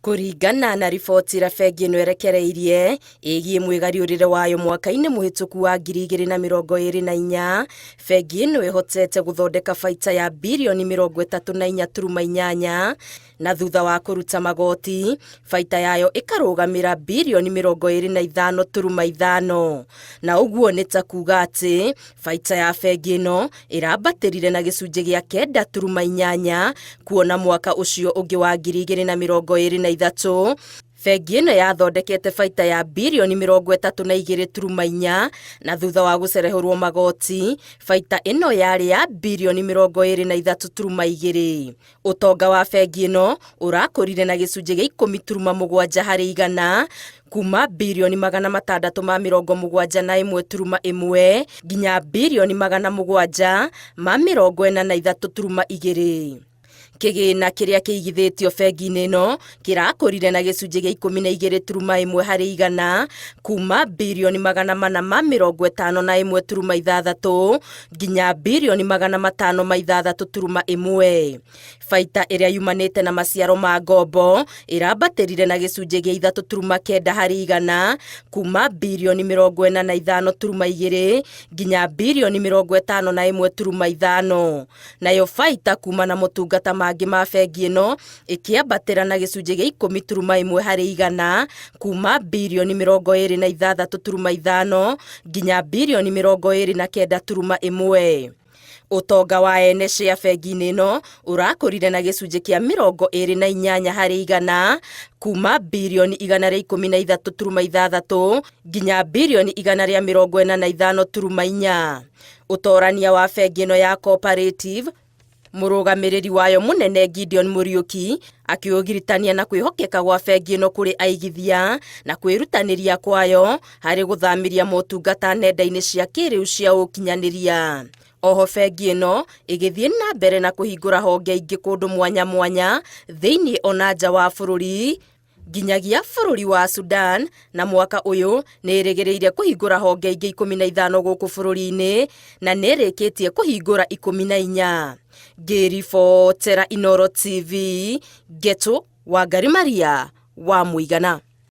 Kũringana na riboti ĩrĩa bengi ĩno ĩrekereirie ĩgiĩ mwĩgariũrĩre wayo mwaka-inĩ mũhĩtũku wa 2024, bengi ĩno ĩhotete gũthondeka baita ya birioni 34.8 na thutha wa kũruta magoti, baita yayo ĩkarũgamĩra birioni 25.5. Na ũguo nĩ ta kuga atĩ baita ya bengi ĩno ĩrambatĩrire na gĩcunjĩ gĩa 9.8 kuona mwaka ũcio ũngĩ wa 2023 bengi ĩno yathondekete baita ya birioni 32.4 na thutha wa gũcerehũrwo magoti baita ĩno yarĩ ya birioni 23.2. Ũtonga wa bengi ĩno ũrakũrire na gĩcunjĩ gĩa 10.7 harĩ igana kuma birioni 671.1 nginya birioni 743.2. Kĩgĩna kĩrĩa kĩigithĩtio bengi-inĩ ĩno kĩrakũrire na gĩcunjĩ gĩa 12.1 harĩ igana kuma birioni 451.6 nginya birioni 506.1. Baita ĩrĩa yumanĩte na maciaro ma ngombo ĩrambatĩrire na gĩcunjĩ gĩa 3.9 harĩ igana kuma birioni 45.2 nginya birioni 51.5. Nayo baita kuma na motungata mangĩ ma bengi ĩno ĩkĩambatĩra na gĩcunjĩ gĩa 10.1 harĩ igana kuma birioni 26.5 nginya birioni 29.1. Ũtonga wa ene cia bengi-inĩ ĩno ũrakũrire na gĩcunjĩ kĩa 28 harĩ igana kuma birioni 113.6 nginya birioni 145.4. Ũtorania wa bengi ĩno ya Cooperative mũrũgamĩrĩri wayo mũnene Gideon Muriuki akĩũgiritania na kwĩhokeka gwa bengi ĩno kũrĩ aigithia na kwĩrutanĩria kwayo harĩ gũthamĩria motungata nenda-inĩ cia kĩrĩu cia ũkinyanĩria. Oho bengi ĩno ĩgĩthiĩ na mbere na kũhingũra honge ingĩ kũndũ mwanya mwanya thĩinĩ ona nja wa bũrũri nginyagia bũrũri wa Sudan, na mwaka ũyũ nĩ ĩrĩgĩrĩire kũhingũra honge ingĩ 15 gũkũ bũrũri-inĩ na nĩ ĩrĩkĩtie kũhingũra 14. Ngĩribotera Inooro TV, Ngetu Wangari Maria wa Mũigana.